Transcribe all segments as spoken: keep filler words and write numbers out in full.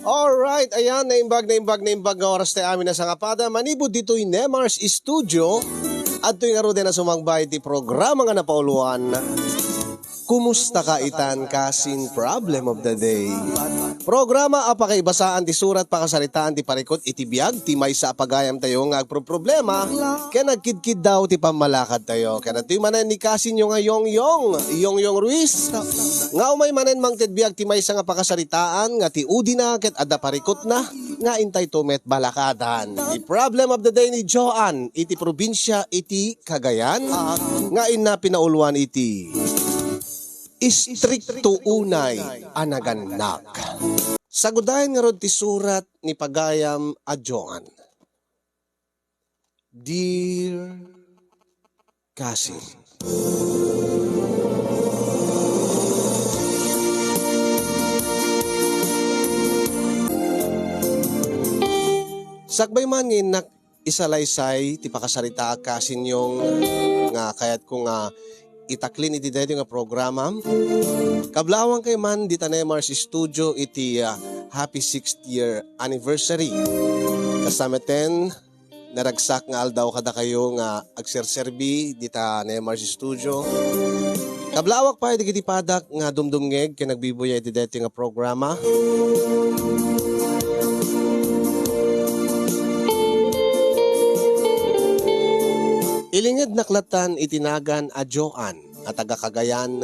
Alright, ayan, naimbag, naimbag, naimbag nga oras tayo amin a sangapada. Manipud ditoy Nemar's Studio, adtoy ngaruden a sumangba iti programa nga napauluan, Kumusta ka itan, kasin? Problem of the day. Programa a pakaibasaan ti surat, pakasaritaan ti parikut iti biag ti maysa a pagayam tayo nga agproproblema ken agkidkiddaw ti pammalakad tayo. Ken adtoy manen ni kasinyo nga Yongyong, Yongyong Ruiz, nga umay manen mangted biag ti maysa nga pakasaritaan nga ti udina ket adda parikutna nga intay to met balakadan. Ti problem of the day ni Joan iti probinsia iti Cagayan nga inna pinauluan iti istrikto unay a nagannak. Sagudayen ngarud ti surat ni pagayam a Joan. Dear Cousin. Sakbay man nga innak isalaysay ti pakasaritaak, Cousin Yong, nga kayatko nga itaklin iti daytoy nga programa. Kablaawangkayo man dita Nemar's Studio iti, ah, happy sixth year anniversary. Kasta metten, naragsak nga aldaw kadakayo nga agserserbi dita Nemar's Studio. Kablaawak pay dagiti padak nga dumdumngeg ken agbibuya iti daytoy nga programa. Ilingednak lattan iti nagan a Joan a taga Cagayan.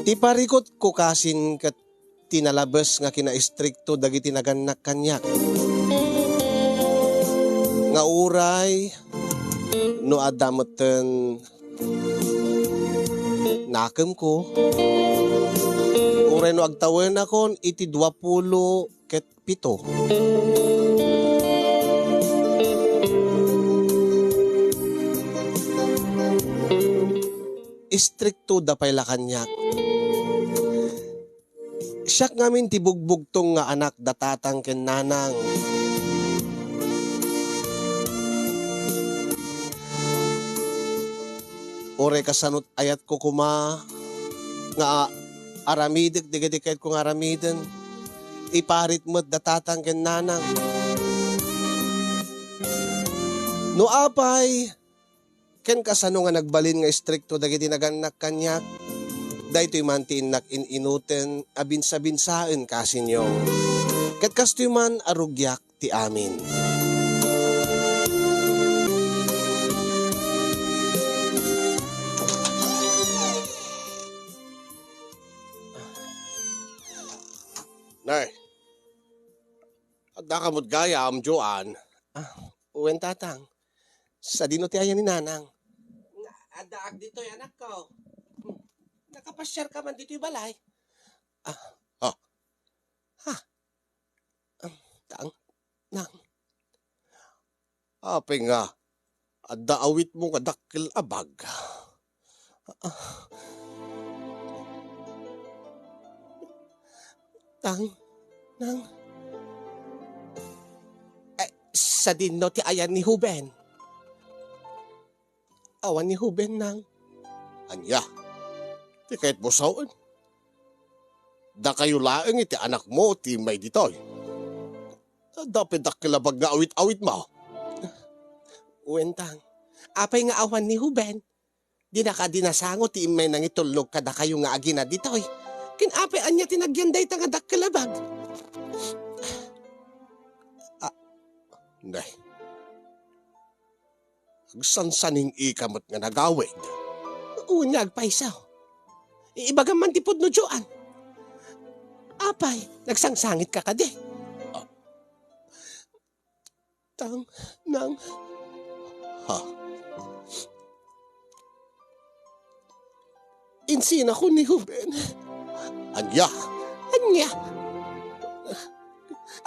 Ti parikutko, Cousin, ket ti nalabes nga kinaistrikto dagiti nagannak kaniak. Nga uray no adda metten nakemko, uray no agtawenakon iti duapulo ket pito. Istriktoda pay la kaniak. Siak ngamin ti bugbugtong nga anak da tatang ken nanang. Uray kasano't ayatko koma nga aramidek dagiti kayatko nga aramiden, iparit met da tatang ken nanang. No apay, ken kasano nga nagbalin nga istrikto dagiti nagannak kaniak? Daytoy man ti innak in-inuten a binsabinsaen, Cousin Yong. Ket kastoy man a rugiak ti amin. Nay, adda ka met gayam, Joan? Ah, wen, tatang. Sadino ti ayan ni nanang? Addaak ditoy, anakko. Hmm. Nakapasiar ka man ditoy balay? Ah. Ha? Ha? Ah, tang, nang. Apay nga, adda awitmo nga dakkel a bag? Ah. Tang, nang. Eh, sadino ti ayan ni Huben? Awan ni Huben, nang. Ania? Ti kayatmo sawen? Dakayo laeng iti anakmo ti immay ditoy. Adda pay dakkel a bag nga awit-awitmo? Wen, tang. Apay nga awan ni Huben? Dina kadi nasango ti immay nangitulnog kadakayo nga agina ditoy? Ken apay ania ti nagyan dayta nga dakkel a bag? Ah, nay. Agsansaning-ika met nga nagawid. Wen nga agpayso. Ibagam man ti pudno, Joan. Apay, nagsangsangitka kadi? Ah. Tang, nang. Ha? Insinakon ni Huben. Ania? Ania?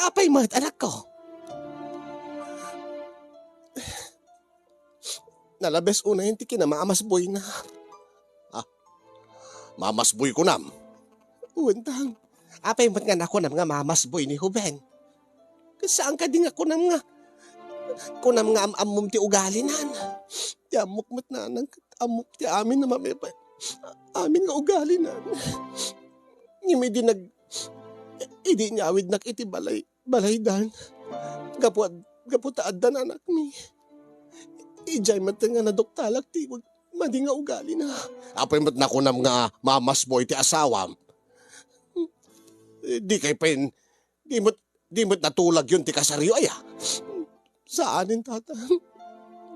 Apay met, anakko? Nalabes unayen ti kinamamasboyna. Ah, mamasboy kunam? Wen, tang. Apay met nga nakunam nga mamasboy ni Huben? Ket saan kadi nga kunam nga, kunam nga am-ammom ti ugalinan? Ti ammok met, nanang, ket ammok ti amin a mamay-, amin nga ugalina. Ngem idi nag-, idi inyawidnak iti balay, balaydan, gapu ad-, gapu ta addan anakmi. Idiay met nga naduktalak ti madi nga ugalina. Apay met nakunam nga mamasbo iti asawam? Di kay pen, di met, di met natulagyon ti kasaryo, aya? Saanen, Tatang.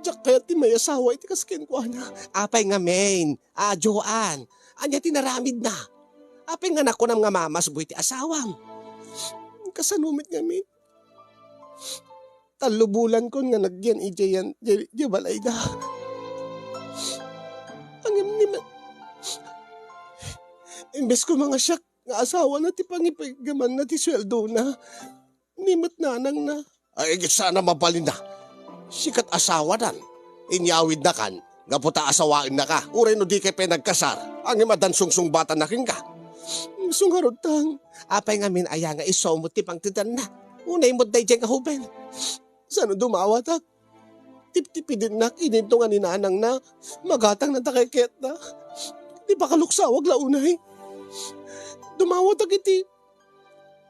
Diak kayat ti mayasawa iti kas kenkuana. Apay ngamin, a Joan? Ania ti naramidna? Apay nga nakunam nga mamasbo iti asawam? Kasano met ngamin? Tallo bulankon nga nagyan idiay, idiay, idiay balayda. Ngem ni ma-, imbes ko nga siak nga asawana ti pangipiggamanna ti sueldona, ni met nanangna. Ay, saan a mabalinna. Sikat asawadan. Inyawidnakan, gapu ta asawaennaka. Uray no di kay pay nagkasar, ngem addan sungsungbatanna kenka. Isu ngarud, Tang. Apay ngamin aya nga isu met ti pangtedanna? Unay met daydiay nga hoben. Sano dumawatak? Tiptipidennak, idinto nga ni nanangna, magatangna ta kay ketna. Di pakaluksawak la unay. Dumawatak iti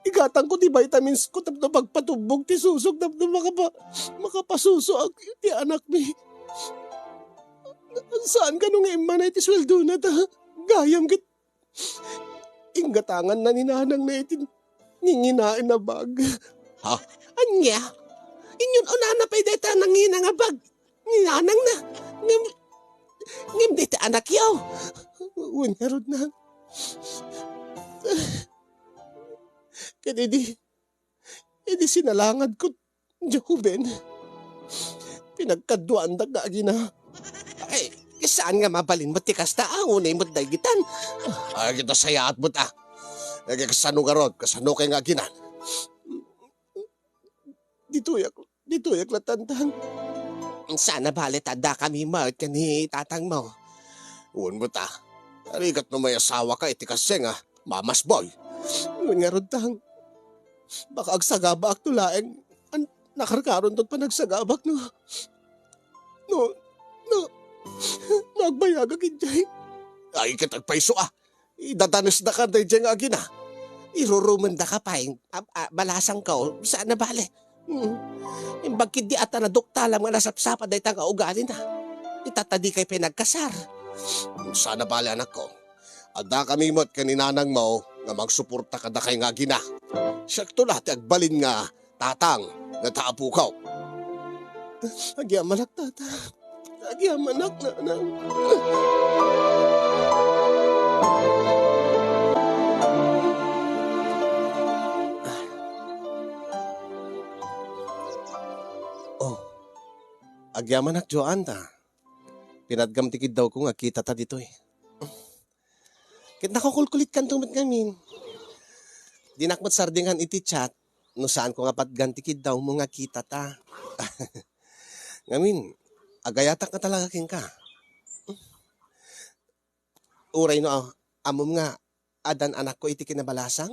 igatangko ti vitamins ko tapno pagpatubbog ti susok tapno makapa-, makapasusoak ti anakmi. Saan kano nga immana iti sueldona ta gayam ket inggatanganna ni nanangna iti nanginaen a bag. Ha? Ania? Inyon unana pay dayta nangina nga bag ni nanangna. Ngem, ngem dayta anakyo. Wen ngarud, Nang. Ket idi, idi sinalangadko, Joven, pinagkaduaandak nga agina. Ay, saan nga mabalin met ti kasta, a, unay met daygitan. Ay, kita sayaat met, a. Ay, kasano ngarud, kasano kay nga aginan? Ditoyak, ditoyak la, Tantang. Saan a bale ta addakami met ken ni tatangmo. Wen met, a. Rigat no may asawaka iti kasta nga mamasboy. Wen ngarud, Tang. Baka agsagabaakto laeng, an-, nakarkaronto panagsagabak no, no, no, no agbayagak idiay. Ay, ket agpayso, a. Idadanesdaka daydiay nga agina. Irurumendaka pay, a, a, balasangko, saan a bale. Hmm. Imbag ketdi a ta naduktalam nga nasapsapa dayta nga ugalina. Ita ta dikay pay nagkasar. Saan a bale, anakko. Addakami met ken ni nanangmo nga mangsuporta kadakay nga agina. Siakto la ti agbalin nga tatang nga ta-, apuko. Agyamanak, tata. Agyamanak, nanang. Oh, agyamanak, Joan, ta pinadgam ti kiddawko nga kitata ditoy. Ket nakukulkulitkanto met ngamin. Dinak met sardingan iti chat no saanko nga patgan ti kiddawmo nga kitata. Ngamin, agayatak nga talaga kenka. Uray no, a-, ammom nga addan anakko iti kinabalasang?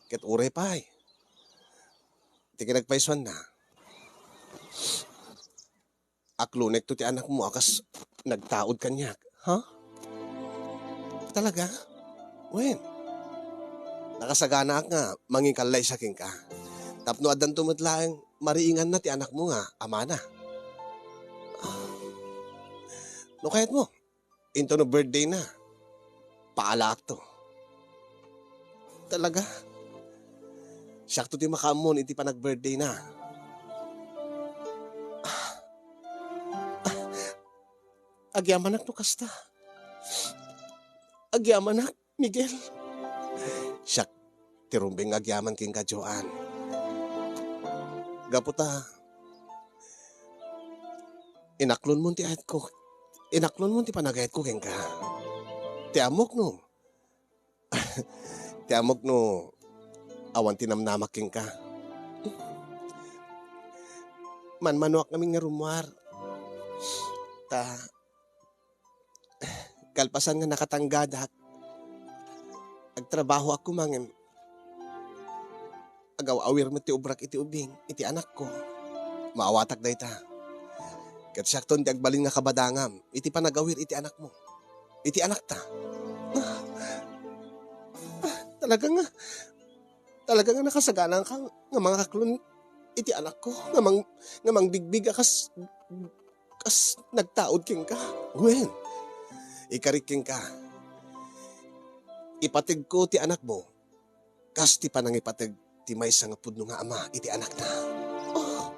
Ket uray pay. Ti kinagpaysuanna, aklonekto ti anakmo a kas nagtaud kaniak. Ha? Talaga? Wen, nakasaganaak nga mangikallaysa kenka. Tapno addanto met laeng mariinganna ti anakmo nga amana. No kayatmo, intono birthday na, paalaakto. Talaga? Siakto ti makaammon iti panag-birthday na. Agyamanak no kasta. Agyamanak, Miguel. Siak ti rumbeng nga agyaman kenka, Joan. Gapu ta, inaklonmon ti ayatko. Inaklonmon ti panagayatko kenka. Ti ammok no, ti ammok no awan ti namnamak kenka. Manmanoak ngamin nga rummuar. Ta, kalpasan nga nakatanggadak, agtrabahoak koma ngem agaw-awir met ti obrak iti ubing iti anakko. Maawatak dayta. Ket siakton ti agbalin nga kabadangam iti panagawir iti anakmo. iti anakta. Ah, ah, talaga nga, talaga nga nakasagana ka nga mangakaklon iti anakko, nga mang-, nga mangbigbig a kas, kas nagtaud kenka. Wen, ikarik kenka. Ipategko ti anakmo, kas ti panangipateg ti maysa nga pudno nga ama iti anakna. Oh.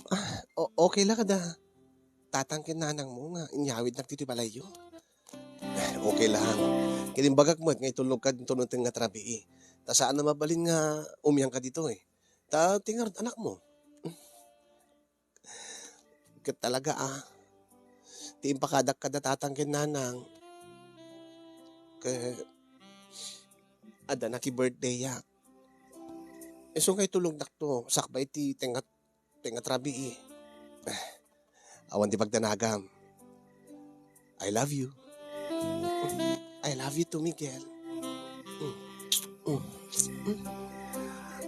Ah, o-, okay la kada tatang ken nanangmo nga inyawidnak ditoy balayyo? Eh, okay lang. Ket imbagak met nga itulnogka ditoy no tengnga ti rabii. Ta saan a mabalin nga umiangka ditoy. Ta ti ngarud anakmo. Ket talaga, ah, ti impakadak kada tatang ken nanang, ket adda naki-birthday-ak. Isu nga itulnognak to, sakbay ti tengnga, tengnga ti rabii. Eh, awan ti pagdanagam. I love you. I love you too, Miguel. Mm. Mm. Mm.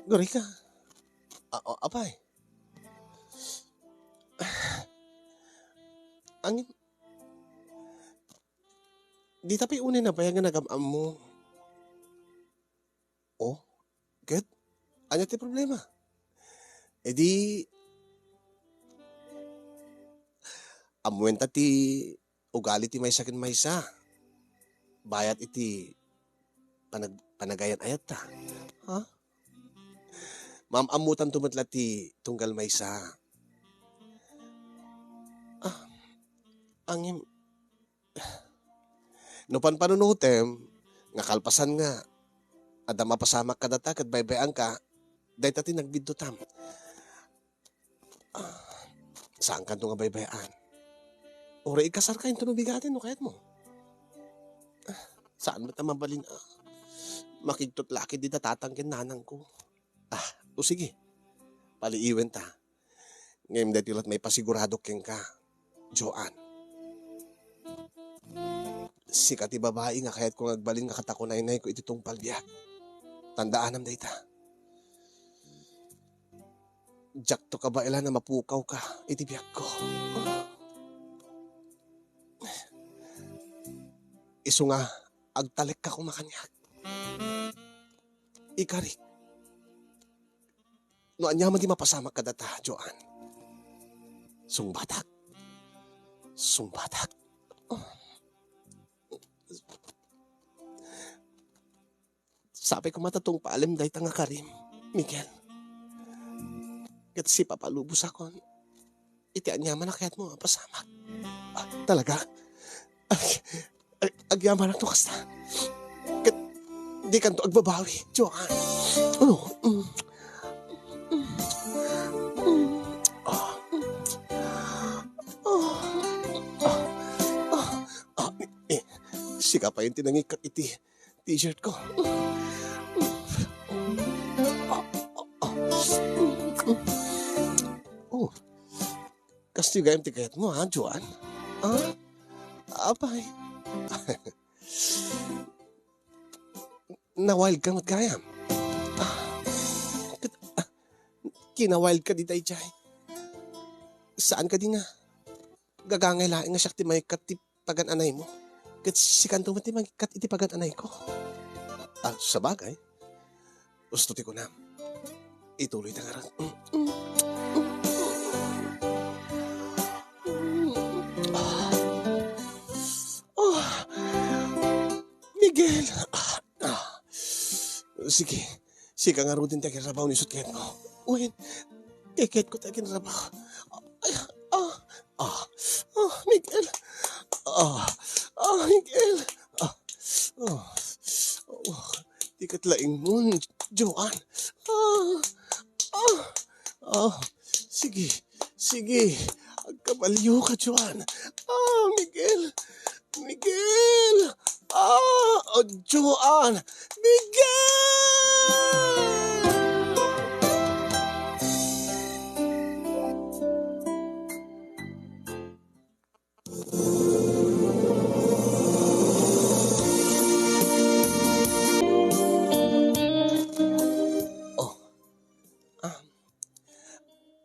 Gurika. A-, o, apay. Angin, dita pay unay nabayag nga nagam-ammo. O, ket? Ania ti problema? E di, ammoenta ti ugali ti maysa ken maysa. Bayat iti panag-, panagayan-ayatta. Ha? Maam-ammotanto met la ti tunggal maysa. Ah, angin, no panpanunutem, nga kalpasan nga, adda mapasamak kadata ket baybay-anka, dayta ti nagbiddutam. Ah, saankanto nga baybay-an. Uray ikasarka inton no bigaten no kayatmo. Ah, saan met a mabalin a makigtot la ket dita tatang ken nanangko. Ah, o sige. Paliiwenta. Ngem daytoy lat maipasigurado kenka, Joan. Sika ti babai nga kayatko nga agbalin nga katakunaynayko iti tungpal biag. Tandaanam dayta. Diakto kabaelan a mapukawka iti biagko. Isu nga, agtalekka koma kaniak. Ikarik. No ania man ti mapasamak kadata, Joan. Sungbatak. Sungbatak. Sapay koma ta tungpalem dayta nga karim, Miguel. Ket sipapalubosakon iti aniaman a kayatmo a pasamak. Ah, talaga? Ag-, ag-, agyamanak no kasta. Ket dikanto agbabawi, Joan. Oh, mm. Ah. Ah. Ah. Ah. Eh, sika pay ti nangikkat iti t-shirt ko. Oh, kastoy gayam ti kayatmo, ha, Joan? Ha? Apay. Nawild ka met gayam. Ah, ket, ah, kinawild ka dita idiay. Saan kadi nga gagangay laeng nga siak ti maikkat ti pagan-anaymo, ket sikanto met ti mangikkat iti pagan-anayko. Ah, sabagay, usto ti kunam. Ituloy ta ngarud. Ah. Ah. Miguel! Ah. Ah. Sige. Sika ngaruden ti agirrabaw ni sut kayatmo. Wen, ti kayatko ti agirrabaw. Ay, ah, ah, ah, Miguel. Ah, ah, Miguel. Ah, ah, oh, ti ket laingmon, Joan. Ah, ah, ah, sige, sige. Agkabalio ka, Joan. Ah, Miguel. Miguel! Ah, oh, Joan! Miguel!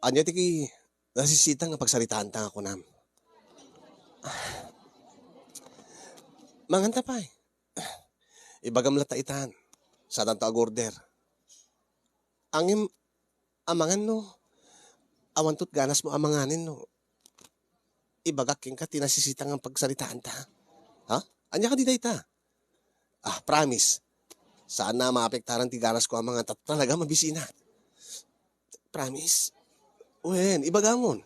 Ania ti ki-, nasisita nga pagsaritaanta nga kunam? Manganta pay. Ibagam latta itan. Sadanto ag-order. Ngem, amangan no, awanto ti ganasmo amanganen no ibagak kenka ti nasisita nga pagsaritaanta. Ha? Ania kadi dayta? Ah, promise. Saan a maapektaran ti ganasko amangan ta talaga mabisinak. Promise? Wen, ibagamon.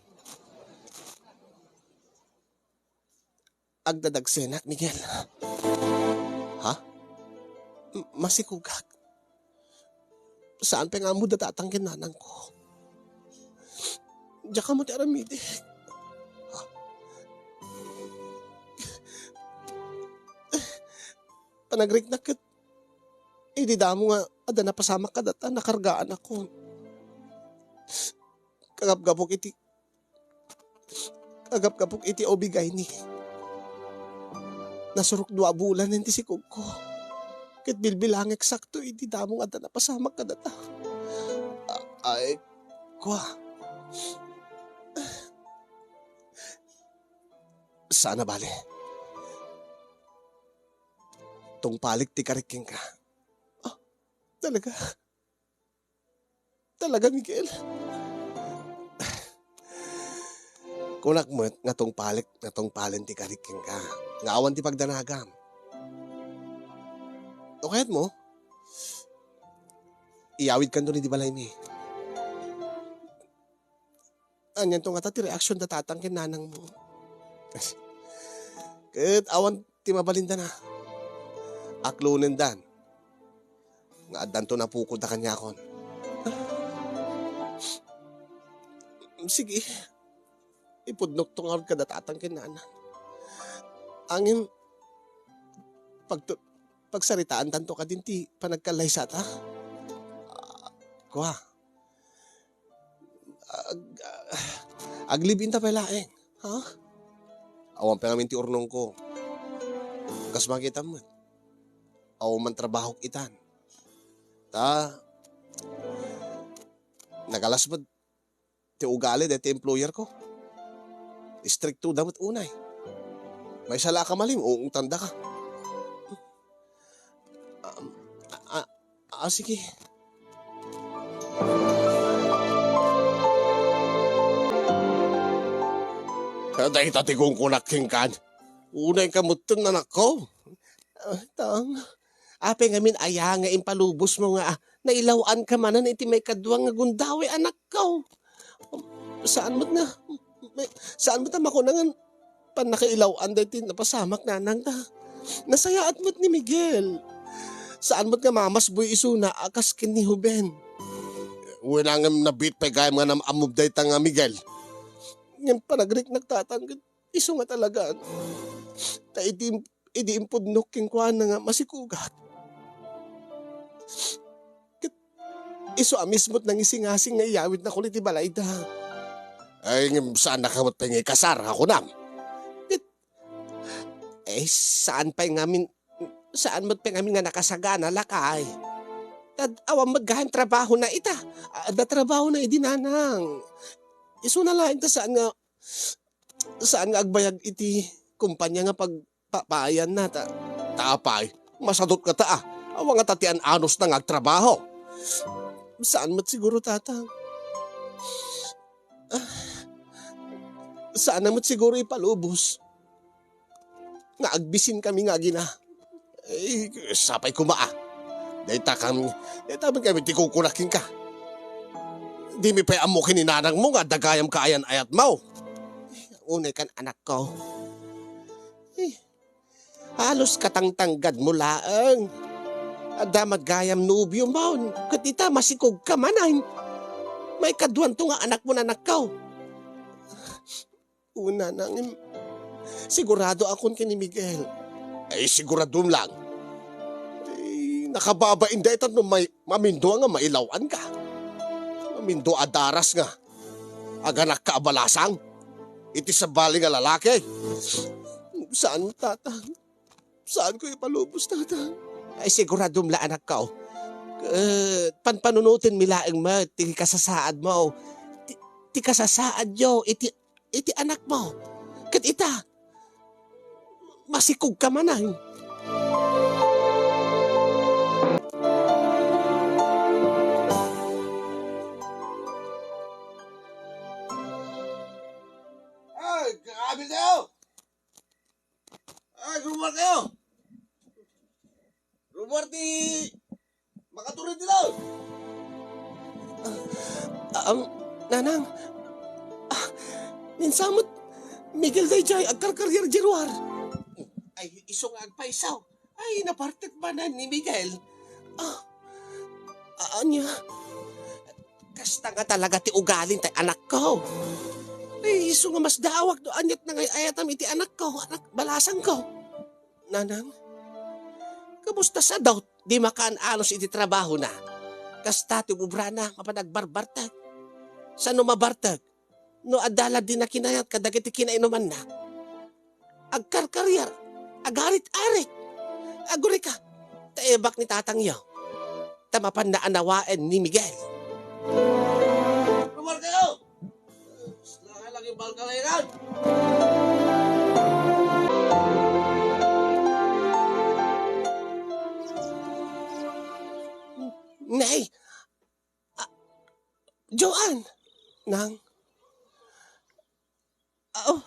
Agdadagsenak, Miguel. Ha? M-, masikugak. Saan pay nga ammo da tatang ken nanangko. Diak ammo ti aramidek. Ha? Panagriknak ket idi damo nga adda napasamak kadata, nakargaanakon. Kagapgapok iti Agapgapok iti ubigayni. Nasurok dua bulanen ti sikugko. Ket bilbilangek sakto iti damo nga adda napasamak kadata. A-, ay, kua. Saan a bale. Tungpalik ti karik kenka. Ah, talaga? Talaga, Miguel? Kunak met nga tungpalik, nga tungpalen ti karik kenka, nga awan ti pagdanagam. No kayatmo, iyawidkanto idi balaymi. Anianto ngata ti reaksion da tatang ken nanangmo? Ket awan ti mabalindana. Aklonendan nga addanto napukodda kaniakon. Sige, ipudnokto ngarud kada tatang ken nanang. Ngem, pagtu-, pagsaritaantanto kadin ti panagkallaysata? Ah, kua. Ag-, ah, aglibinta pay laeng, ha? Awan pay ngamin ti urnongko. Kas makitam met, awan man trabahok itan. Ta, nagalas met ti ugali daytoy employer ko. Istrikto da met unay. Maysa la a kamalim, uungtanda ka. Um, a, a, a, sige. Dayta ti kunkunak kenkan. Unay ka metten, anakko. Ah, tang. Apay ngamin aya nga impalubosmo nga, ah, nailaw-anka manen iti maikadua nga gundaway, anakko? Saan met nga, may, saan met a makuna nga pannakailaw-an daytoy napasamak nanang ta? Nasayaat met ni Miguel. Saan met nga mamasboy isuna a kas ken ni Ruben? Wen, ngem nabiit pay gayam nga nam-, ammob dayta nga Miguel. Ngem panagriknak tatang ket isu nga talaga. Ta idi, idi impudnok kenkuana nga masikugak, ket isu a mismo ti nangisingasing nga iyawidnakon iti balayda. Ay, ngem saannaka met pay nga ikasar, a kunam? Ket, eh, saan pay ngamin, saan met pay ngamin nga nakasagana, lakay? Ta awan met gayam trabahona ita. Adda trabahona idi nanang. Isuna laeng ta saan nga saan nga agbayag iti kumpanya nga pagpapaayanna ta, ta apay, masadut ngata a, awan ngata ti an-anosna nga agtrabaho. Saan met siguro, tatang. Ah, saan met siguro ipalubos nga agbisinkami nga agina. Eh, sapay koma a. Dayta kami, dayta met kami ti kukunak kenka. Dimi pay ammo ken ni nanangmo nga adda gayam kaayan-ayatmo. Unay kan, anakko. Eh, halos katangtanggadmo laeng. Adda met gayam nobiomo, ket ita masikugka manen. Maikaduanto nga anakmo, anakko. Una, nangem, sigurado akon ken ni Miguel. Ay, siguradom lang. Ay, nakababain dayta no may, mamindua nga mailaw-anka. Mamindua a daras nga aganakka a balasang iti sabali nga lalaki. Saan, tatang? Saanko ipalubos, tatang? Ay, siguradom la, anakko. Ket panpanunotenmi laeng met ti kasasaadmo. Ti, ti kasasaadyo iti, iti anakmo. Ket ita, masikogka manen. Ay, grabe kayo! Ay, rumor kayo! Rumor ti makaturin dito! Ah, um, Nanang, ah, ninsamot, Miguel dayjay, agkarkariar diay ruar. Ay, isu nga agpayso. Ay, nabartek manen ni Miguel. Ah, a-, ania? Kasta nga talaga ti ugalin tay anakko. Ay, isu nga masdaawak no aniat nangay-ayatam iti anakko, anak balasangko. Nanang, kabusta sadot? Di makaan-anos iti trabahona. Kasta ti ubrana, mapan agbarbartek. Sano mabartek? No adda la dina kinayat kadagiti kinainumanna. Agkarkariar, agarit-arit. Agurika, ta ebak ni tatangyo. Ta mapanna a nawaen ni Miguel. Rumor kayo! Sila nga lagi balkalayan! Nay! Ah, Joan! Nang? Ah, oh.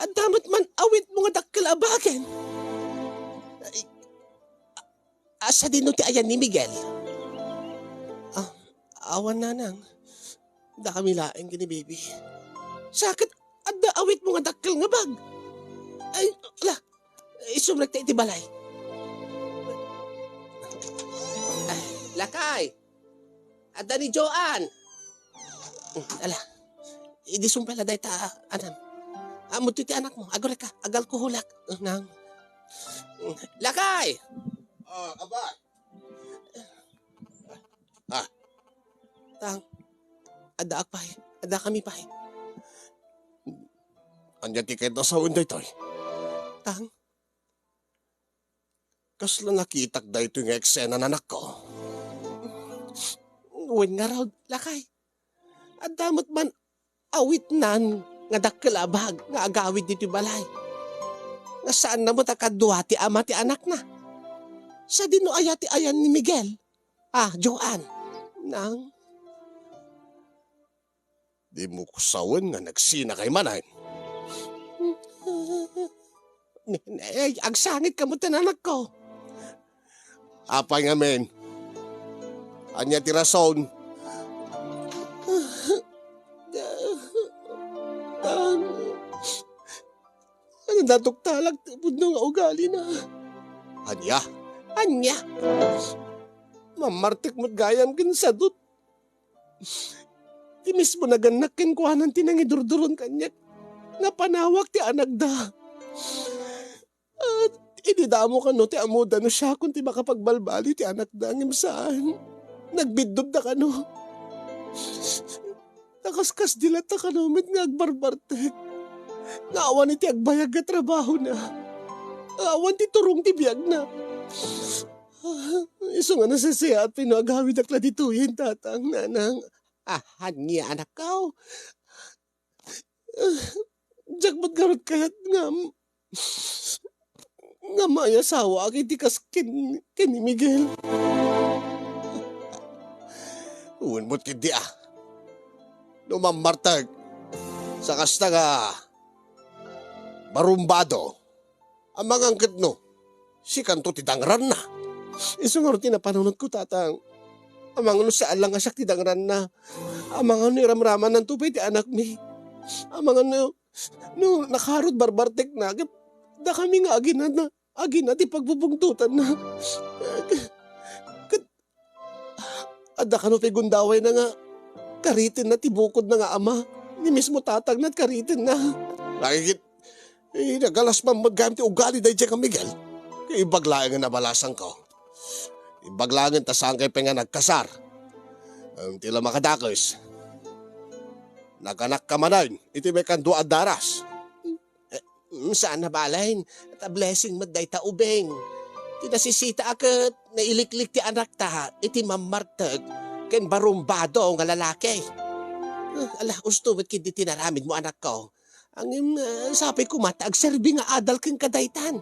Adda met man awitmo nga dakkel a bagen. Ay, a-, sadino ti ayan ni Miguel? Ah, awan, Nanang. Dakami laeng ken ni Baby. Sa ket adda awitmo nga dakkel nga bag. Ay, ala, isumrekta iti balay. Ay, lakay! Adda ni Joan. Ala, idi sumpay la dayta, anam. Ammo ti anakmo, agureka, agalkoholak. Nang. Lakay! Ah, aba. Ah. Tang, addaak pay, adda kami pay. Ania ti kayatna sawen daytoy? Tang, Kasla nakitak daytoy nga eksena, anakko? Wen ngarud, lakay. Adda met man awitnan nga dakkel a bag nga agawid ditoy balay. Nga saanna met a kadua ti ama ti anakna. Sadino aya ti ayan ni Miguel? Ah, Joan. Nang? Dimo sawen nga nagsinakay manen. Ay, agsangit kamo ti anakko. Apay ngamin? Ania ti rason? Ano, natuktalak ti pudno nga ugalina. Ania? Ania? Mammartek met gayam ken sadot. Ti mismo nagannak kenkuana ti nangidurduron kaniak nga panawak ti anakda. At idi damo kano ti ammoda no siakon ti makapagbalbaliw ti anakda ngem saan. Nagbiddutda kano. Nakaskasdi latta kano met nga agbarbartek. Nga awan iti agbayag nga trabahona. Nga awan ti turong ti biagna. Ah, isu nga nasasayaat pay no agawidak la ditoyen, tatang, nanang. Ah, ania, anakko? Ah, diak met ngarud kayat nga, nga maiyasawaak iti kas ken, ken ni Miguel. Wen met ketdi, ah. No mammartek, sa kasta nga barumbado, amangan ket no sikanto ti dangranna. Isu ngarud ti napanunotko, tatang. Amangan no saan la nga siak ti dangranna. Amangan no iramramananto pay ti anakmi. Amangan no, no nakarud barbartekna, ket dakami nga agina, agina ti pagbubungtotanna. Ket adda kano pay gundawayna nga karitenna ti bukodna nga ama, ni mismo tatangna ti karitenna. Nagigit, eh, nagalas man met gayam ti ugali daydiay nga Miguel. Ket imbag laeng nga nabalasangko. Imbag laeng ta saankay pay nga nagkasar. Ngem ti la makadakes, naganakka manen iti maikandua a daras. Eh, mm, saan a bain, ta blessing met dayta ubing. Ti nasisita a ket nailiklik ti anakta iti mammartek ken barumbado nga lalaki. Ala, usto met ketdi ti inaramidmo, anakko. Ngem, ah, sapay koma ta agserbi nga adal kenka daytan.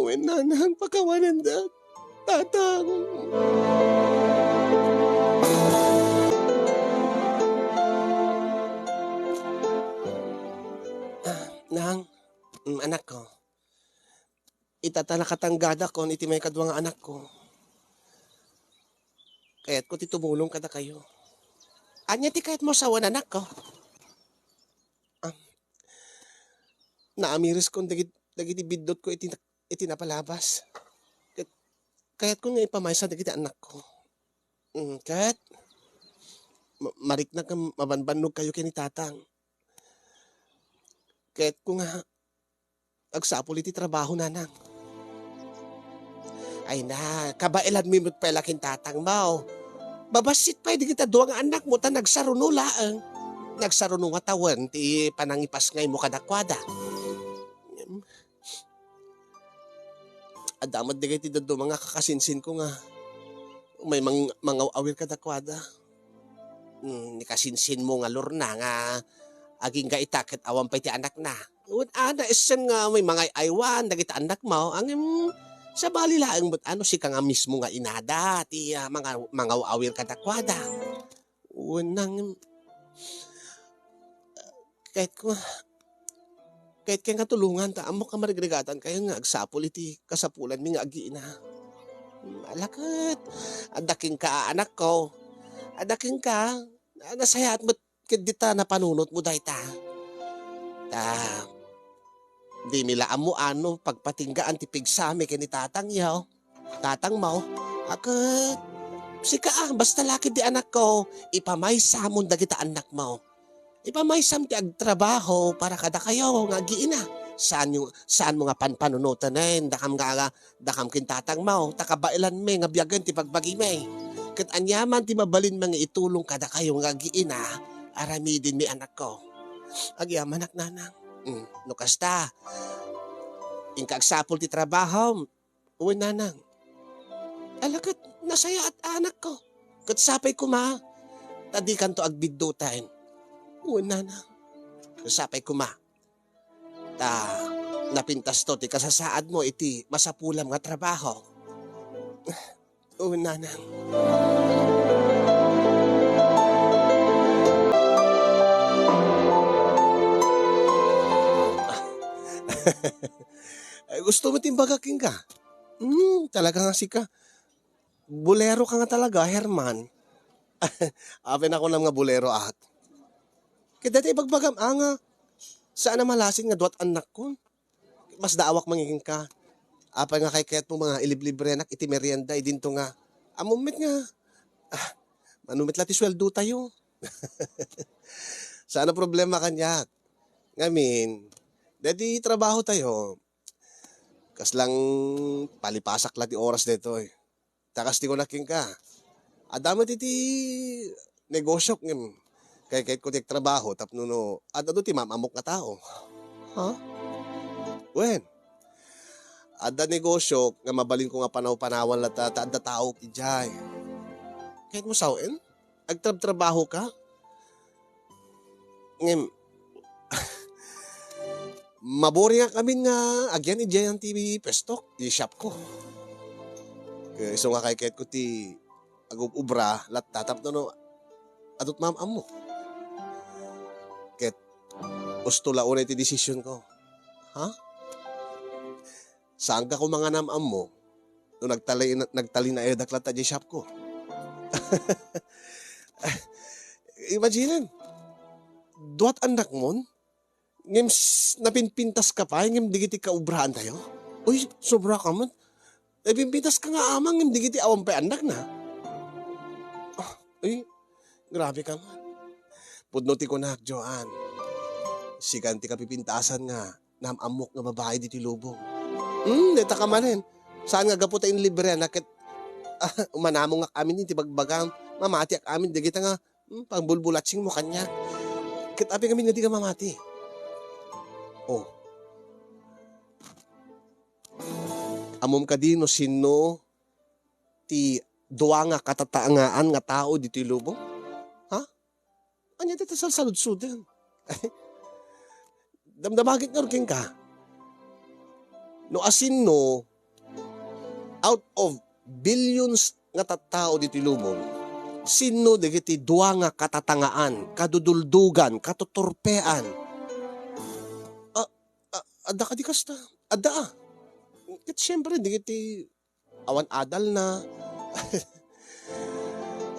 Wen, nanang, pakawananda. Tatang. Ah, nang, mm, anakko. Ita ta nakatanggada kon iti maikadua nga anakko. Kayatko ti tumulong kadakayo. Ania ti kayatmo sawen, anakko? Ah, naamiriskon dagit-, dagiti biddutko iti, iti napalabas. Ket kayatko nga ipamaysa dagiti anakko. Mm, ket ma-, mariknak nga mabanbannogkayo ken ni Tatang. Kayatko nga agsapul iti trabaho, nanang. Ay na, kabaelanmi met pay la ken tatangmo. Mabassit pay dagita dua nga annakmo ta nagsaruno laeng. Nagsaruno nga tawen ti panangipasngaymo kadakuada. Adda met dagiti dadduma nga kakasinsinko nga umay mang-, mangaw-awir kadakuada. Hmm, ni kasinsinmo nga Lorna nga agingga ita ket awan pay ti anakna. Wen, a, naessen nga may mangay-aywan dagiti annakmo, ngem sabali laeng met a no sika nga mismo nga inada ti, ah, manga-, mangaw-awir kadakuada. Wen, ngem, kayatko, kayatko nga tulongan ta ammok a marigrigatankayo nga agsapul iti kasapulanmi nga agina. Hmm, ala ket, adda kenka, anakko. Adda kenka, na-, nasayaat met ket dita napanunotmo dayta. Ta, dimi la ammo a no pagpatinggaan ti pigsami ken ni tatangyo, tatangmo. A ket, sika a, basta la ketdi, anakko, ipamaysamon dagita annakmo. Ipamaysam ti agtrabaho para kadakayo nga agina. Saanyo, saanmo nga panpanunoten, dakam nga, nga dakam ken tatangmo, ta kabaelanmi nga biagen ti bagbagimi. Ket aniaman ti mabalinmi nga itulong kadakayo nga agiina, aramidenmi, anakko. Agyamanak, nanang. Mm, no kasta, inka agsapul ti trabahom. Wen, nanang. Ala ket, nasayaat, anakko. Ket sapay koma, ta dikanto agbidduten. Wen, nanang. Ket sapay koma, ta napintasto ti kasasaadmo iti masapulam nga trabaho. O, nanang. Ay, gusto mo timbagak ka? Hmm, talaga nga sika. Bolero ka nga talaga, Herman. Apay a kunam nga bolero ak. Ket dayta ibagbagam, a, nga saan a malasin nga duat annakko. Masdaawak man kenka. Apay nga kaykayatmo nga iliblibrenak iti merienda idinto nga, ammom met nga, ah, mano met la ti sueldotayo. Saan a problema kaniak. Ngamin, daydi trabahotayo, kasla palipasak la ti oras daytoy. Ta kas ti kunak kenka, adda met iti negosiok ngem kaykayatko ti agtrabaho tapno no ad-adu ti maam-ammok nga tao. Ha? Wen, adda negosiok nga mabalinko nga panaw-panawan latta ta adda tao idiay. Kayatmo sawen? Agtrabtrabahoka? Ngem, maboringak amin nga agyan idiay ti puestok, ti shopko. Kaya isu nga kaykayatko ti agub-ubra latta tapno no, adu ti maam-ammok. Ket, usto la unay ti desisionko. Ha? Saanka koma nga naam-ammo no nagtali-, nagtalinaedak latta diay shopko. Imagine, duat annakmon, ngem s-, napinpintaska pay, ngem dagiti kaubraantayo. Uy, sobra ka met. Napinpintaska nga ama, ngem dagiti awan pay annakna. Ah, uy, grabe ka met. Pudno ti kunak, Joan. Sikan ti kapipintasan nga naam-ammok nga babai ditoy lubong. Hmm, dayta ka manen. Saan nga gapu ta inlibreanak ket, ah, umanamongak amin iti bagbagam. Mamatiak amin dagita nga, hmm, pangbulbulatsingmo kaniak. Ket apay ngamin nga dika mamati? Oh. Ammom kadi no sinno ti dua nga katataengaan nga tao ditoy lubong? Ha? Ania dayta salsaludsoden? Damdama gid ngarud kenka. No asinno, out of billions nga tattao ditoy lubong, sinno dagiti dua nga katatangaan, kaduduldugan, katuturpean? A-, a-, adda kadi kasta? Adda, a. Ket siempre, dagiti awan adalna.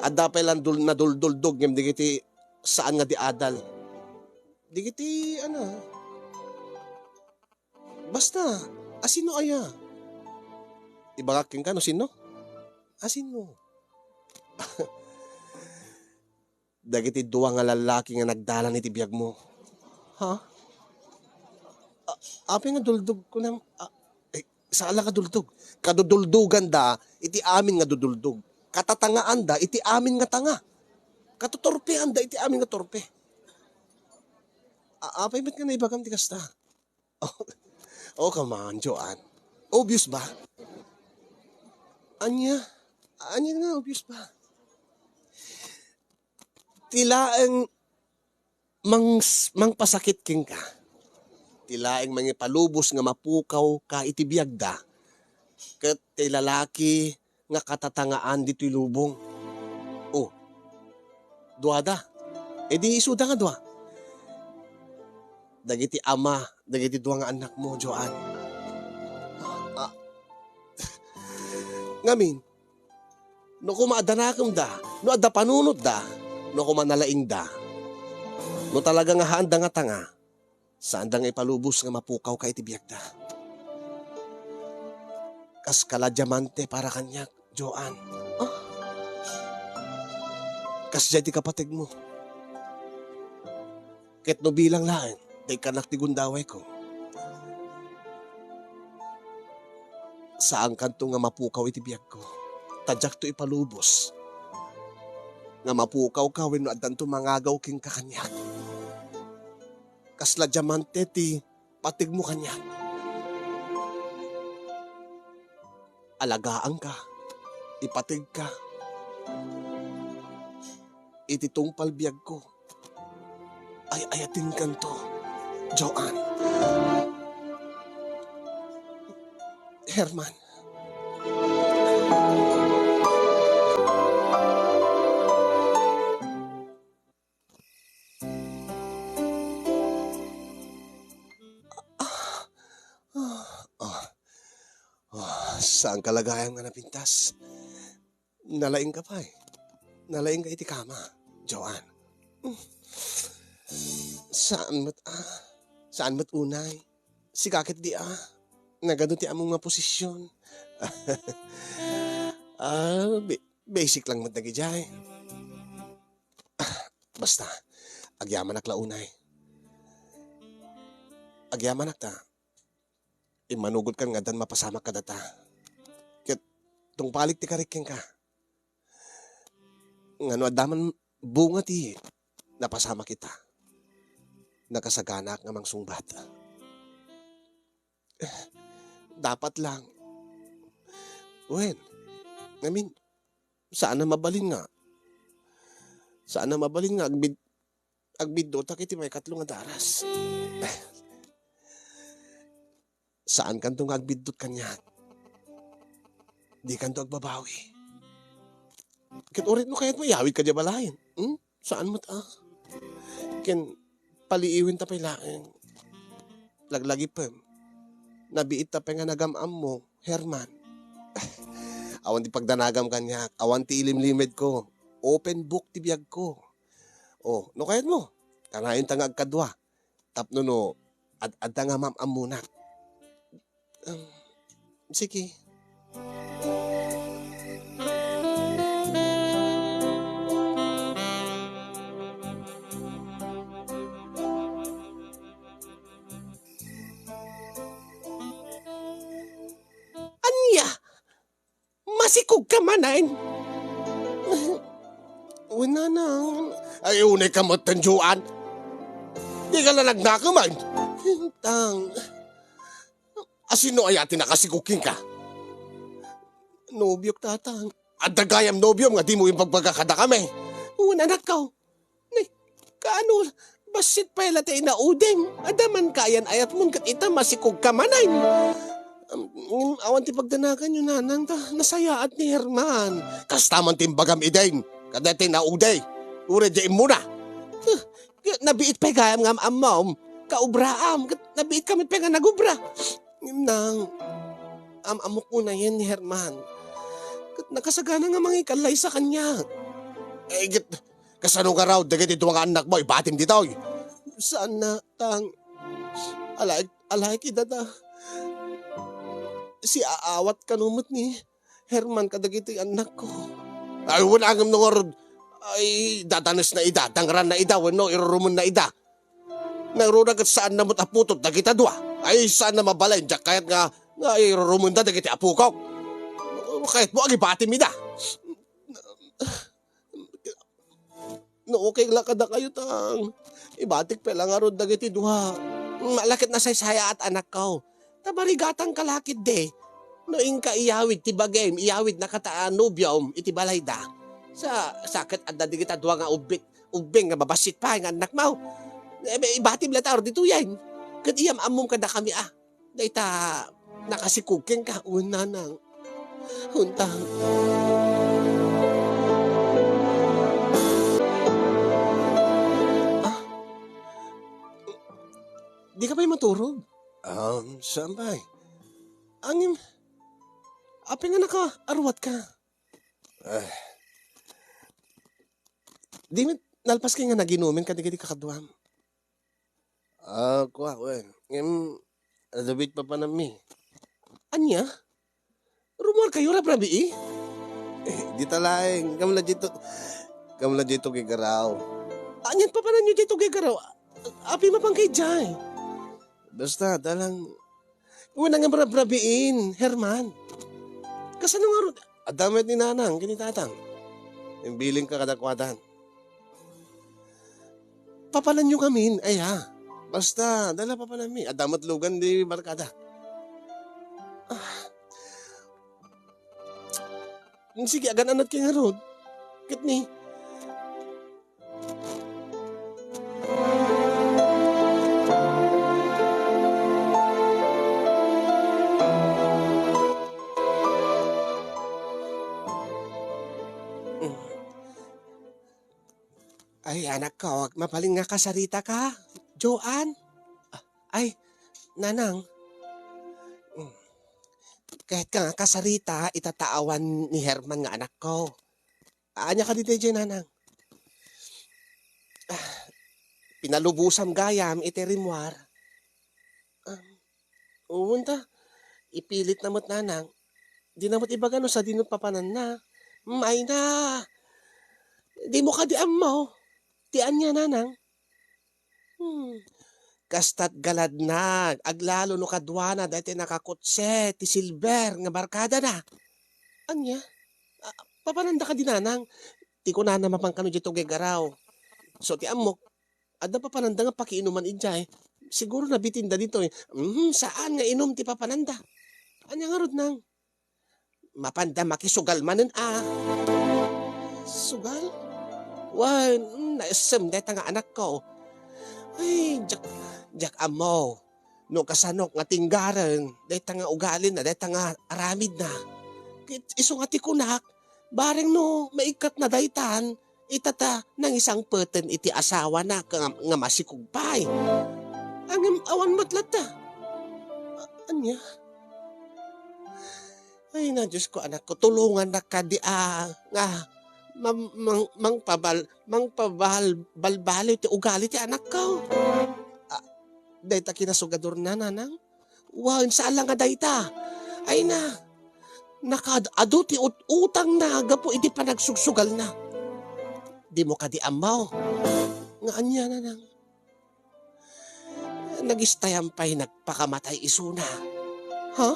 Adda pay lang dul-, nadulduldog ngem dagiti saan nga di adal. Dagiti, ano, basta, asino aya? Ibagak kenka no sino? Asino? Dagiti dua nga lallaki nga nagdalan iti biagmo. Ha? A-, apay nga duldog kunam-, a-, eh, saan la nga duldog. Kaduduldoganda iti amin nga duduldog. Katatangaanda iti amin nga tanga. Katuturpeanda iti amin nga turpe. A-, apay met nga naibagam ti kasta? Oh, oh, come on, Joanne. Obvious ba? Ania? Ania nga obvious ba? Ti laeng mangs-, mangpasakit kenka. Ti laeng mangipalubos nga mapukawka iti biagda. Ket ti lalaki nga katatangaan ditoy lubong. Oh, duada. E di isuda nga dua. Dagiti ama, dagiti dua nga annakmo, Joanne. Ah. Ngamin, no koma adda nakemda, no adda panunotda, no koma nalaingda, no talaga nga haanda nga tanga, saanda nga ipalubos nga mapukawka iti biagda. Kas ka la diamante para kaniak, Joanne. Ah. Kasdiay ti kapategmo. Ket no bilang laeng, ta ikkanak ti gundawayko. Saankanto nga mapukaw iti biagko. Ta diakto ipalubos nga mapukawka wenno addanto mangagaw kenka kaniak. Kasla diamante ti pategmo kaniak. Alagaanka, ipategka iti tungpal biagko. Ay-ayatenkanto, Joanne. Herman. Ah, ah, ah, saanka la gayam nga napintas? Nalaingka pay. Nalaingka iti kama, Joanne. Saan met, ah. Saan met unay. Sika ket di, ah. Nagadu ti ammom nga posisyon. Ah, bi-, basic lang met dagidiay. Basta, agyamanak la unay. Agyamanak ta, immanugotkan nga addan mapasamak kadata. Ket tungpalik ti karik kenka. Nga no adda man bunga ti napasamak ita, nakasaganaak nga mangsungbat. Dapat lang. Wen, ngamin, saan a mabalin nga, saan a mabalin nga agbid-, agbiddutak iti maikatlo nga daras. Saankanto nga agbiddut kaniak. Dikanto agbabawi. Ket uray no kayatmo, iyawidka diay balayen. Hmm? Saan met, ah? Ken paliiwenta pay laeng. Laglagipem. Nabiitta pay nga nagam-ammo, Herman. Awan ti pagdanagam kaniak, awan ti ilimlimedko. Open book ti biagko. Oh, no kayatmo, kanayonta nga agkadua. Tapno no ad-adda nga mam-ammonak. Um, sige. Ania? Masikogka manen? Wen, nanang. Ay, unayka metten, Joan. Dika la nagnakemen. Tang. Asino aya ti nakasikog kenka? Nobiok, tatang. Adda gayam nobiom nga dimo imbagbaga kadakami. Wen, anakko. Nay, Kaano, bassit pay la ti inaudem. Adda man kayan ayatmon ket ita masikogka manen. Am, ngem awan ti pagdanaganyo, nanang, ta nasayaat ni Herman. Kasta man ti imbagam idin, kada ti inaudi. Uray di immuna. Huh, nabiit pay gayam nga am-ammom, kaubraam, ket nabiit kami pay nga nagubra. Ngem nang, am-ammok unayen ni Herman. Ket nakasagana nga mangikalaysa kaniak. Eh, ket, kasano ngarud dagiti dua nga annakmo ibatim ditoy? Saan na, tang, alay, alay kidada. Siaawat kano met ni Herman kadagiti annakko. Ay, wen, ngem no ngarud, ay, dadanesna ida, dangranna ida, wenno irurumenna ida. Nangruna ket saanna met a putot dagita dua. Ay, saanna mabalin, diak kayat nga, nga irurumenda dagiti apokok. Kayatmo agibatim ida. No okay la kadakayo, tang, ibatik pay la ngarud dagiti dua. Ala ket nasaysayaat, anakko. Ta marigatangka la ketdi. No inka iyawid ti bagim, iyawidnaka ta nobiom iti balayda. Sa, sa ket adda dagita dua nga ubbing, ubbing nga mabassit pay nga annakmo. Eh, ibatim latta ditoyen. Ket iyam-ammom kadakami a. Dayta, nakasikog kenka, wen nanang. Wen, tang. Ah? Dika pay maturog? Um, saan pay? Ngem, apay nga nakaarwatka? Ah. Di met nalpaska nga naginumen kadagiti kakaduam? Ah, kua, wen. Ngem, adda met papananmi. Ania? Rummuarkayo rabrabii? Eh, dita laeng, kam la dito, kam la dito gigaraw. Anian papananyo dito gigaraw? Apay mapanka idiay? Basta, dalang, wen, ngem rabrabiin, Herman. Kasano ngarud? Adda met ni nanang ken ni tatang. Imbilinka kadakuada. Papananyo ngamin, aya. Basta, dala papananmi. Adda met lugan di barkada. Ah. Sige, agan-anadka ngarud. Ket ni, ay, anakko, mabalin nga kasaritaka, Joan? Ay, nanang. Kayatka nga kasarita ita ta awan ni Herman nga anakko. Ania kadi daydiay, nanang? Ah, pinalubosam gayam iti rimmuar. Ah, wen ta, ipilitna met, nanang. Dina met ibaga no sadino papananna. Hmm, ay na. Dimo kadi ammo. Ti ania, nanang? Hmm. Kasta't galadna, aglalo no kaduana daytoy nakakotse ti silver nga barkadana. Ania? Ah, papananda kadi, nanang? Ti kunana mapan kano diay tugay garaw. So, ti ammok, adda papananda nga pakiinuman idiay. Siguro nabitinda ditoy. Mhm, saan nga inum ti papananda. Ania ngarud, nang? Mapanda makisugal manen a. Sugal? Wen, mm, naessem dayta nga anakko. Ay, diak, diak ammo no kasanok nga tinggaren dayta nga ugalina, dayta nga aramidna. Ket isu nga ti kunak, bareng no maikkatna daytan, ita ta nangisangpeten iti asawana nga, nga masikog pay. Ngem awan met latta. A-, ania? Ay na, Diosko, anakko, tulongannak kadi a nga mam-, mang-, mangpabal-, mangpabal-, balbaliw ti ugali ti anakko. A, dayta kinasugadorna, nanang? Wen, saan la nga dayta. Ay na, nakaad-adu ti ut-, utangna gapu iti panagsugsugalna. Dimo kadi ammo nga ania, nanang? Nagistayam pay nagpakamatay isuna. Ha?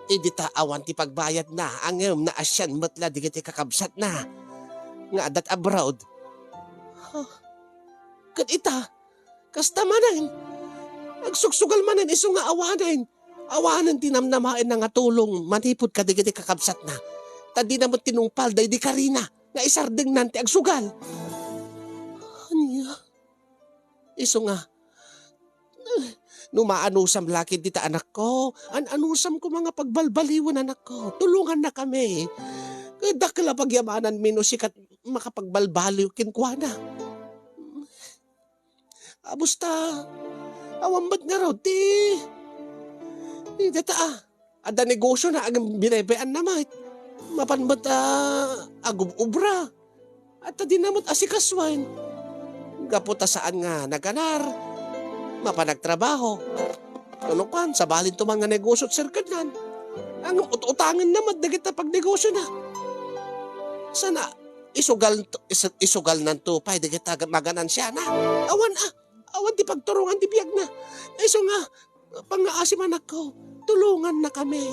Idi ta awan ti pagbayadna, ngem naasian met la dagiti kakabsatna nga adda abroad. Ha? Ket ita, kasta manen, agsugsugal manen isu nga awanen. Awanen ti namnamaenna nga tulong manipud kadagiti kakabsatna. Ta dina met tinungpal daydi karina nga isardengnan ti agsugal. Isu nga, no maanusam la ket dita, anakko, an-anusam koma nga pagbalbaliwen, anakko. Tulongannakami. Ket dakkel a pagyamananmi no sika ti makapagbalbaliw kenkuana. Abus ta, awan met ngarud ti, ti data, a, adda negosiona, agin binaybayanna met. Mapan met a agub-obra. Adda dina met asikasuen. Gapu ta saan nga naganar, mapan agtrabaho. Kuno kuan, sabalinto man nga negosio ti sirkadnan. Ngem ut-utangenna met dagiti pagnegosiona. Sana isugal, is-, isugalnanto pay dagiti maganansiana. Awan a, awan ti pagturongan ti biagna. Isu nga, pangngaasim, anakko, tulongannakami.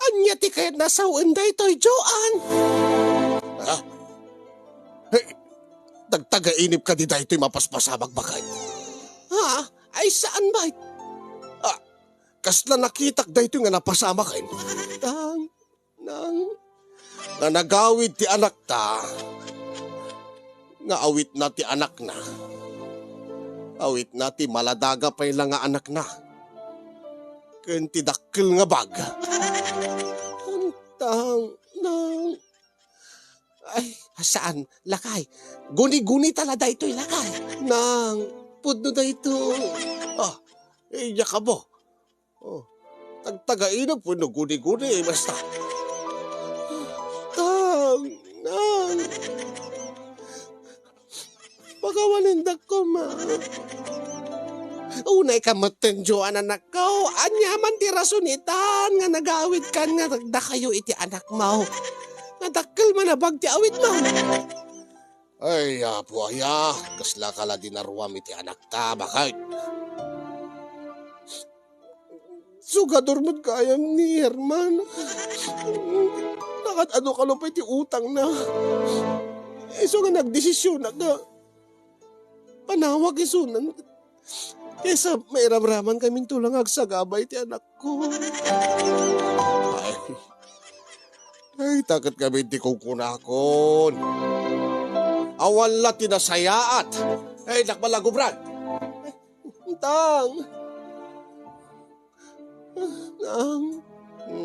Ania ti kayatna a sawen daytoy, Joan? Ha? Hey, nagtagainip kadi daytoy mapaspasamak, baket? Ha? Ay, saan, bay? Ah, kasla nakitak daytoy nga napasamaken. Tang, nang, nga nagawid ti anakta, nga awitna ti anakna. Awitna ti maladaga pay la nga anakna. Ken ti dakkel nga bag. Antang, nang. Ay, saan, lakay. Guni-guni ta la daytoy, lakay. Nang, pudno daytoy. Ah, iya ka ba? Oh, tagtagainep wenno guni-guni, basta. Tang, nang. Pakawanendak koma. Unay ka metten, Joan, anakko. Ania man ti rason itan nga nagawidkan nga dakayo iti anakmo? Nga dakkel man a bag ti awitmo. Ay, Apo aya, kasla ka la dinaruam iti anakta, baket? Sugador met gayam ni Herman. Nakad-adu kano pay ti utangna. Isu nga nagdesisionak nga panawak isunan. Kaysa mairamramankaminto la nga agsagaba iti anakko. Ay, ay, ta ket ngamin ti kunkunakon. Awan la ti nasayaat. Ay, dakbal a gubran. Tang. Nang.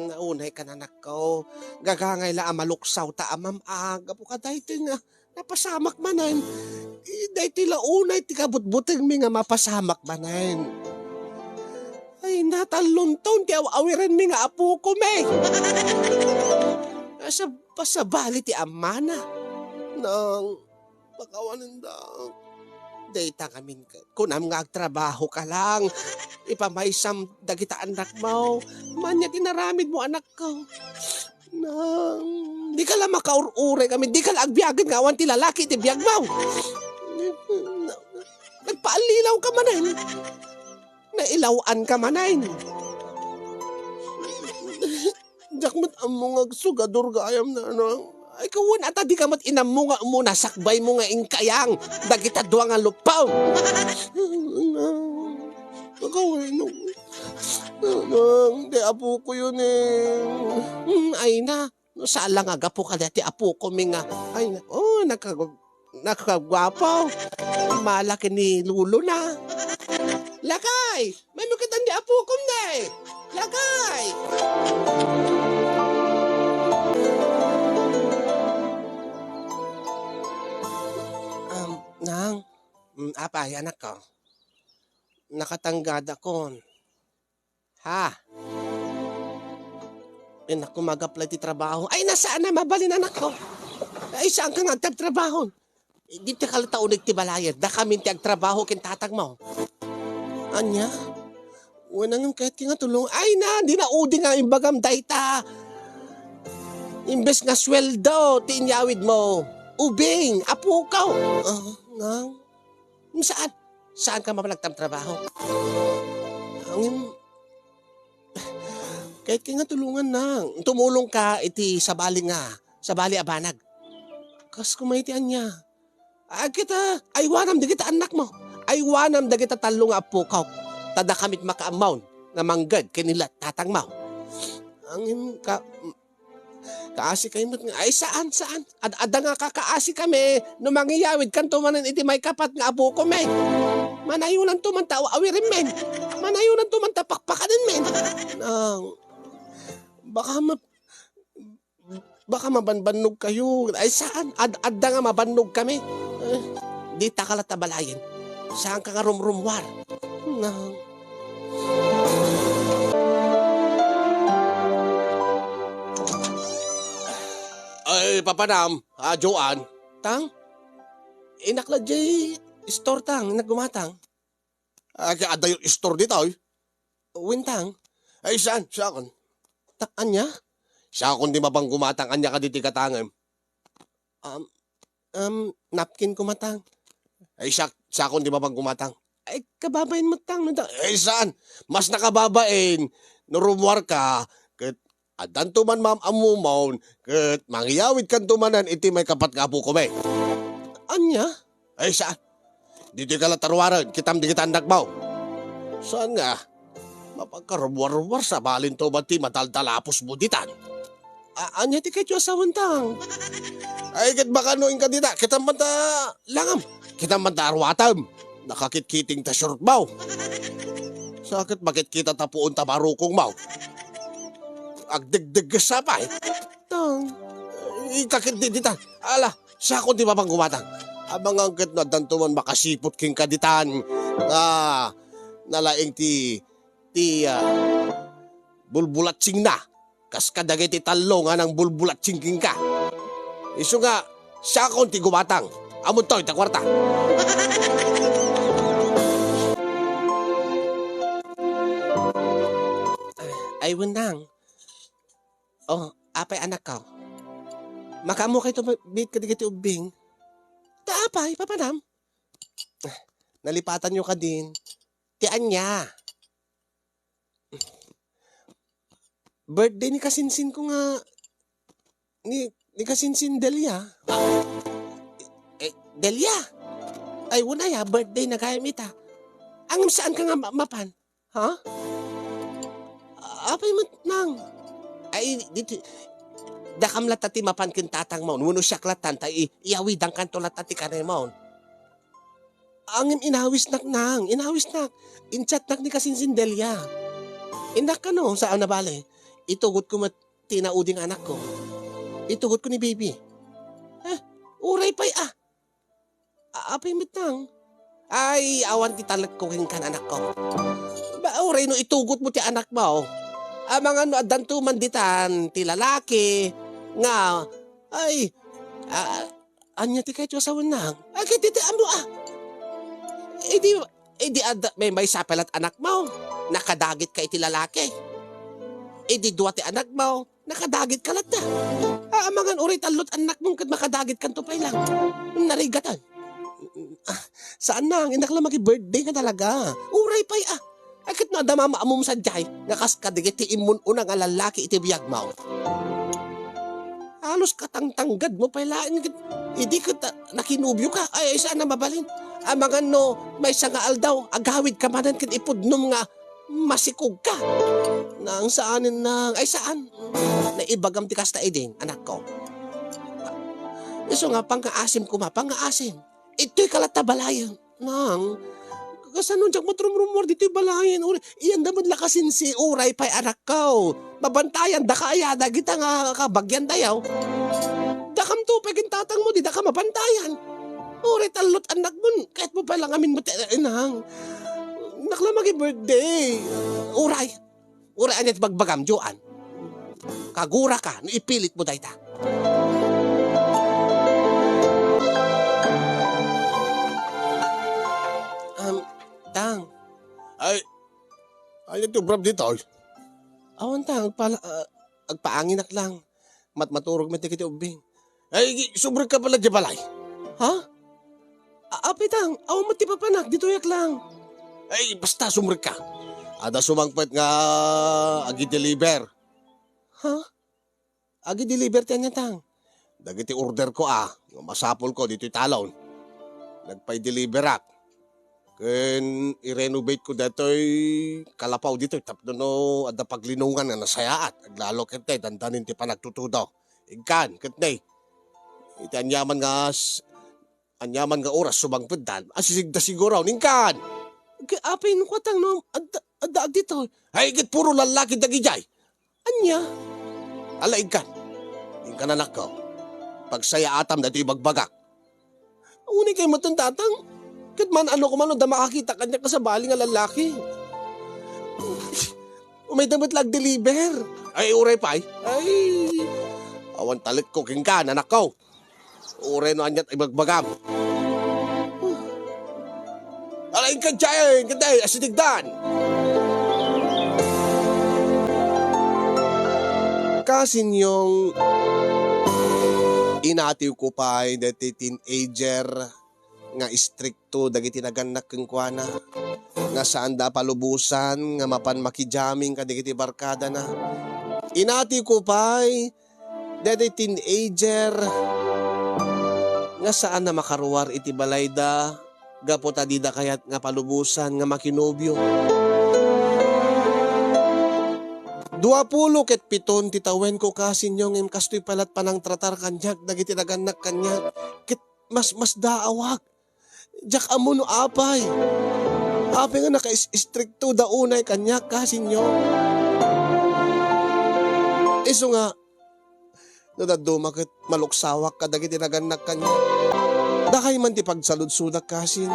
Naunay ka, anakko. Gagangay la a maluksaw ta amam-, ah, gapu kadaytoy nga napasamak manen. Eh, daytoy la unay ti kabutbutengmi nga mapasamak manen. Ay, natallonton ti aw-awirenmi nga apokomi. Asa, pasabali ti amana. Nang, pakawanendak. Dayta ngamin ket kunam nga agtrabaho ka lang. Ipamaysam dagita annakmo. Ania ti inaramidmo, anakko? Nang, dika la makaur-uray ngamin, dika la agbiagen nga awan ti lalaki iti biagmo. Nagpaallilaw ka manen. Nailaw-an ka manen. Diak met ammo nga agsugador gayam, nanang. Ay, kawan, ata dika met inammo nga umuna sakbaymo nga inkayang dagita dua nga luppo. Nanang, nanang, di apokoyon eh. Hmm, ay na. No, saan la nga gapu kadayta ti apokomi nga, ay, oh, nagkag-, nagkaguapo. Malaki ni lolona. Lakay! Maymo ketdi apokom, ne! Lakay! Um, nang, mm, apay, anakko. Nakatanggad akon. Ha? Ay, naku, mag-apply ti trabaho. Ay, na, saan a mabalin, anakko? Ay, saanka nga agtrabtrabahon? Dita ka la ta uneg ti balayet. Dakamin ti agtrabaho ken tatangmo. Ania? Wen, ngem kayatki nga tulong. Ay na, di na udi nga imbagam dayta. Imbes nga sueldo ti inyawidmo, ubing, apokaw. Ah, nga? Saan? Saanka mapan agtrabtrabaho? Ngem, kayatki nga tulongan, nang. Tumulongka iti sabali nga, sabali a banag. Kas koma iti ania? Agkita, aywanam dagita annakmo. Aywanam dagita tallo nga apokaw. ta dakami ti makaammo nga mangged ken ni la-, tatangmo. Ngem ka-, kaasi kayo met nga, ay, saan, saan. Ad-, adda nga kakaasi kami no mangiyawid kanto manen iti maikapat nga apukom, eh. Manayonanto man ta aw-, awiren, men. Manayonanto man ta pakpakanen, men. Nang, baka ma-, baka mabanbannog kayo. Ay, saan? Ad-, adda nga mabannog kami. Eh, dita ka latta balayen. Saan ka nga rumrumwar? Nang. Ay, papanam, ah, Joan. Tang? Inak la jay store, tang. Inak gumatang. Ah, kaya adayo store ditoy. Wintang. Ay, saan? Siakon. Ta-, anya? Siakon di mapanggumatang, anya ka diti katangem? Um, um, napkin ko matang. Ay, siak-, siakon di mapanggumatang. Ay, kababain mo tang, no, da-, ay, saan? Mas nakababain, no rummuar ka, ket addanto man maam-ammom, ket mangiyawid kanto manen iti maikapat nga apukom, eh. Anya? Ay, saan? Ditoy ka latta ruaren, kitam dagiti annakmo. Saan nga? Mapagkarumwarumwar, sabalinto man ti madaldalapos mo ditan. A-, anya ti ketyo a sawentang? Ay, ket baka no inka dita, kitam man ta langam. Kitam man ta aruatem. Nakakitkiting ta short mo. Sa ket makitkita ta puon ta marukong mo. Agdegdegges sa pay. Tang. Ikakit di dita. Ala, siakon ti mapanggumatang. Amangan ket no addanto man makasiput kenka ditan nga nalaing ti, ti, ah, bulbulatsingna. Kas kadagiti tallo nga nangbulbulatsing kenka. Isu nga, siakon ti gumatang. Amuntoy ta kuarta. Ay, wenang. Oh, apay, anakko? Makaammo kayto met kadagiti ubbing? Ta apay, papanam? Nalipatanyo kadin. Ti ania? Birthday ni kasinsin ko nga, ni, ni kasinsin Delia. Eh, Delia? Ay, wen aya, birthday na gayam ita. Ngem saan ka nga ma-, mapan? Ha? Apay met nang? Ay, ditoy, dakam latta ti mapan ken tatangmo, wenno siak lattan, ta i-, iyawidankanto latta ti kanemo. Ngem inawisnak nang, inawisnak. Inchatnak ni kasinsin Delia. Innak kano, saan a bale. Itugotko met ti naudi nga anakko. Itugotko ni baby. Eh, uray pay a. A-, apay met nang? Ay, awan ti talekko kenka, anakko. Ba, uray no itugotmo ti anakmo. Amangan no addanto man ditan ti lalaki nga, ay, a-, ania ti kayatyo a sawennang? Agay, ti, ti, ammo, ah. Idi, idi adda, may, maysa pay la't anakmo. Nakadagitka iti lalaki. Idi dua ti anakmo, nakadagitka latta. Ah, amangan uray tallo't annakmo ket makadagitkanto pay lang. Narigatan. Ah, saan nang, innak la maki-birthday nga talaga. Uray pay, ah. Ay, ket no adda maam-ammom sadiay, nga kas kadagiti immun-una nga lallaki iti biagmo. Halos katangtanggadmo pay laeng ket idi ket, ah, nakinubioka, ay, ay, saan a mabalin. Amangan no maysa nga aldaw, agawidka manen ket ipudnom nga masikogka. Nang saanen nang, ay, saan. Naibagam ti kasta idin, anakko. Isu nga, pangngaasim koma, pangngaasim. Itoy ka latta balayen. Nang, kasano diak matrumrumuar ditoy balayen? Uray, iyanda met la kasinsi, uray pay, anakko. Mabantayan daka aya, dagita nga kabagian dayaw. Dakamto pay ken tatangmo, di daka mabantayan. Uray tallo't annakmon, kayatmo pay lang amin met, eh, nang. Innak la maki-birthday. Uray. Uray ania ti bagbagam, Joan? Kaguraka no ipilitmo dayta. Um, tang. Ay, ania ti ubrab ditoy? Awan, tang, agpala-, ah, agpaanginak lang. Matmaturog met dagiti ubbing. Ay, gi-, sumrekka pay la diay balay. Ha? A-, apay tang, awan met ti papanak, ditoyak lang. Ay, basta sumrekka. Adda sumangpet nga agi-deliver. Ha? Agi-deliver ti ania tang? Dagiti order ko a, nga masapul ko ditoy talon. Nagpai-deliverak. Ken i-renovate ko detoy kalapaw ditoy tapno no adda paglinongan nga nasayaat. Aglalo ket dandanin ti panagtutudo. Inkan, ket ne. Iti aniaman nga s-, aniaman nga oras sumangpetdan, asisigda siguro, inkan. Ket apay no kuatang no adda, adda ditoy. Ay, ket puro lallaki dagijay. Ania? Ala, inkan. Inkan, anakko. Pagsayaatam daytoy ibagbagak. Unay kay metten, tatang. Ket man-ano ko man no adda makakita kaniak kasabali nga lallaki. Umayda met la agdeliver. Ay, uray pay. Ay, awan talekko kenka, anakko. Uray no aniat ibagbagam. Ala, inka, Jay, inka, Jay, asitigdan. Kasinyong, inatiw ko pay deti teenager nga istrikto dagiti nagannak kenkuana, nga saanda a palubosan nga mapan makijaming kadagiti barkadana. Inatiw ko pay deti teenager nga saan a makaruar iti balayda gapu ta dida kayat nga palubosan nga makinobio. Duapulo ket piton ti tawenko, kasinyong, ngem kastoy pay la't panangtratar kaniak dagiti nagannak kaniak ket masmasdaawak. Diak ammo no apay. Apay nga nakais-istriktoda unay kaniak, kasinyong. Isu nga, no dadduma ket maluksawak kadagiti nagannak kaniak. Dakay man ti pagsaludsodak, kasin.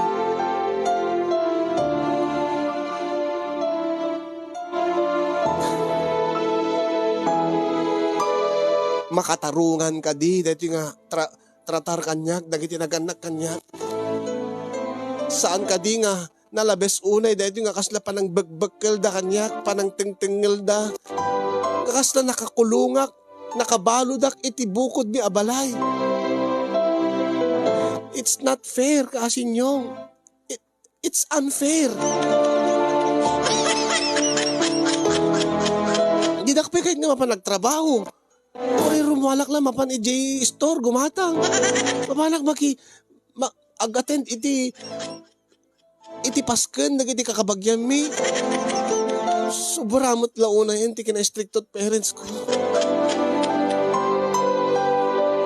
Makatarungan kadi daytoy nga tra-, tratar kaniak dagiti nagannak kaniak. Saan kadi nga nalabes unay daytoy nga kasla panangbekbekkelda kaniak, panangtengtengelda. Nga kasla nakakulongak, nakabalodak iti bukodmi a balay. It's not fair, kasinyong. It, it's unfair. Didak pay kayat nga mapan agtrabaho. Uray rummuarek la mapan idiay store, gumatang. Mapanak maki-, ma-, ag-attend iti, iti pasken dagiti kakabagianmi. Sobra met la unay ti kinaistrikto't parents ko.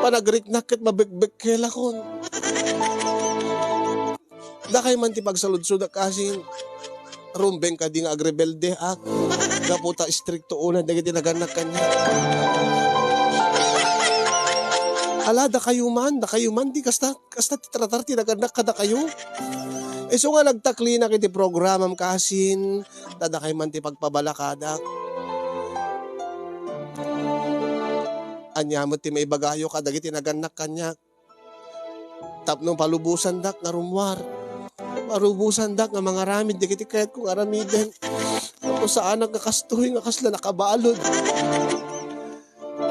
Panagriknak ket mabekbekkelakon. Dakay man ti pagsaludsodak, kasin. Rumbeng kadi nga agrebeldeak gapu ta istrikto unay dagiti nagannak kaniak. Ala, dakayo man, dakayo man ti kasta, kasta ti tratar ti nagannak kadakayo. Isu nga nagtaklinak iti programam, kasin, ta dakay man ti pagpabalakadak. Ania met ti maibagayo kadagiti nagannak kaniak? Tapno palubosandak nga rummuar. Palubosandak nga mangaramid dagiti kayatko nga aramiden. Tapno saanak nga kastoy nga kasla nakabalud.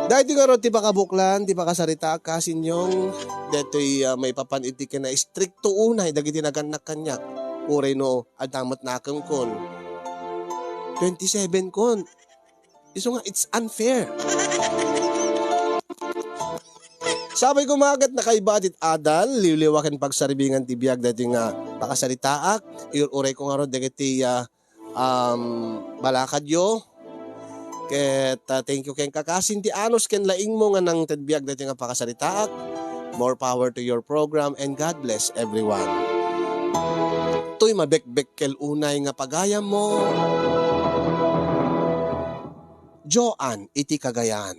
Daytoy ngarud ti pakabuklan ti pakasaritaak, kasinyong. Daytoy, ah, maipapan iti kinaistrikto unay dagiti nagannak kaniak. Uray no, adda met nakemkon. Twenty-seven kon. Isu nga, it's unfair. Sapay koma ket nakaiba ti adal, liwliwa ken pagsaribingan ti biag daytoy nga pakasaritaak. Iyur-urayko ngarud dagiti, ah, um, balakadyo. Ket, ah, thank you kenka, kasin, ti anus ken laingmo nga nangted biag daytoy nga pakasaritaak. More power to your program and God bless everyone. Toy mabekbekkel unay nga pagayammo. Joan iti Cagayan.